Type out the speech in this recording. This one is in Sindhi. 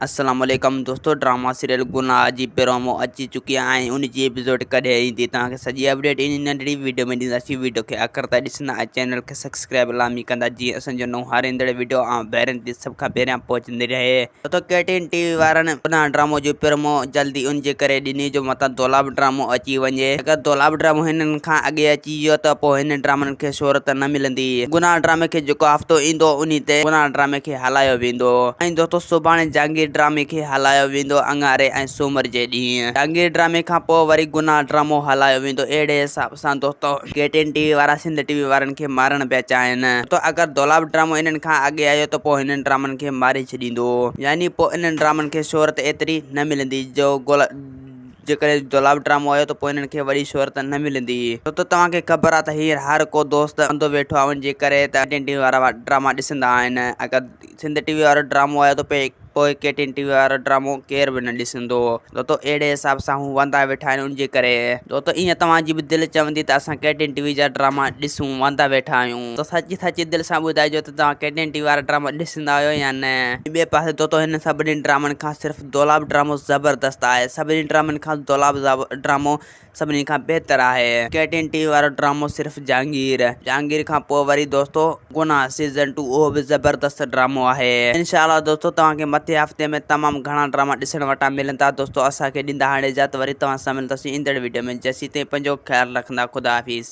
السلام عليڪم دوستو ڊراما سيريل گناھ جي پرومو اچي چڪي آهي ۽ ان جي ايپيسوڊ ڪڏهن ايندي توهان کي سڄي اپڊيٽ ان ننڍڙي ويڊيو ۾ ڏينداسين ويڊيو کي آخر تائين ڏسندا ۽ چينل کي سبسڪرائب لازمي ڪندا جيئن اسان جو نئون هر ايندڙ ويڊيو عام ڀائرن تي سڀ کان پهريان پهچندي رهي دوستو ڪي ٽي اين ٽي وي وارن گناھ ڊرامو جو پرومو جلدي ان جي ڪري ڏني جو متان دولاب ڊرامو اچي وڃي اگر دولاب ڊرامو هنن کان اڳي اچي ويو ته پوء هن ڊرامن کي شهرت نه ملندي گناھ ڊرامي کي جيڪو هفتو ايندو انهي تي گناھ ڊرامي کي هلايو ويندو ۽ دوستو سڀاڻي جهانگير ڊرامي کي هلايو ويندو اڱاري ۽ سومر جي ڏينهن جهانگير ڊرامي کان پوء وري گناهه ڊرامو هلايو ويندو اهڙي حساب سان دوستو ڪي ٽي اين ٽي وي وارا سنڌ ٽي وي وارن کي مارڻ پيا چاهين دوستو اگر دولاب ڊرامو انهن کان اڳي آيو ته پوء هنن ڊرامن کي ماري ڇڏيندو يعني پوء انهن ڊرامن کي شهرت ايتري نه ملندي جو جيڪڏهن دولاب ڊرامو آيو ته پوء انهن کي وڏي شهرت نه ملندي. ڇو ته توهان کي خبر آهي ته هينئر هر ڪو دوست انڌو ويٺو آهي ان جي ڪري ته ڪي ٽي اين ٽي وي وارا ڊراما ڏسندا آهن. اگر سنڌ ٽي وي وارو ڊرامو آيو ته پوء ڪي ٽي اين ٽي وي وارو ڊرامو ڪير به نه ڏسندو. دوستو اهڙي حساب سان هو واندا ويٺا آهن ان جي ڪري. دوستو ايئن توهان جي به دل چوندي ته اسان ڪي ٽي اين ٽي وي جا ڊراما ڏسون واندا ويٺا آهيون. ته سچي سچي دل سان ٻڌائجو ته توهان ڪي ٽي اين ٽي وي وارا ڊراما ڏسندا آهيو يا نه. ٻئي پاسي دوستو هن سڀني ڊرامن کان صرف دولاب ڊرامو زبردست آهي سڀني ڊرامن کان دولاب ڊرامو سڀني کان بهتر آهي. ڪي ٽي اين ٽي وي وارو ڊرامو صرف جهانگير جهانگير کان پوء وري دوستو گناهه سيزن ٽو اهو به زبردست ڊرامو آهي انشاء الله دوستو توهان کي مٿي هفتي ۾ تمام گهڻا ڊراما ڏسڻ وٽان ملندا دوستو اسان کي ڏيندا هاڻي اجازت وري توهان سان ملنداسين ايندڙ ويڊيو ۾ جيسين تائين پنهنجو خيال رکندا خدا حافظ.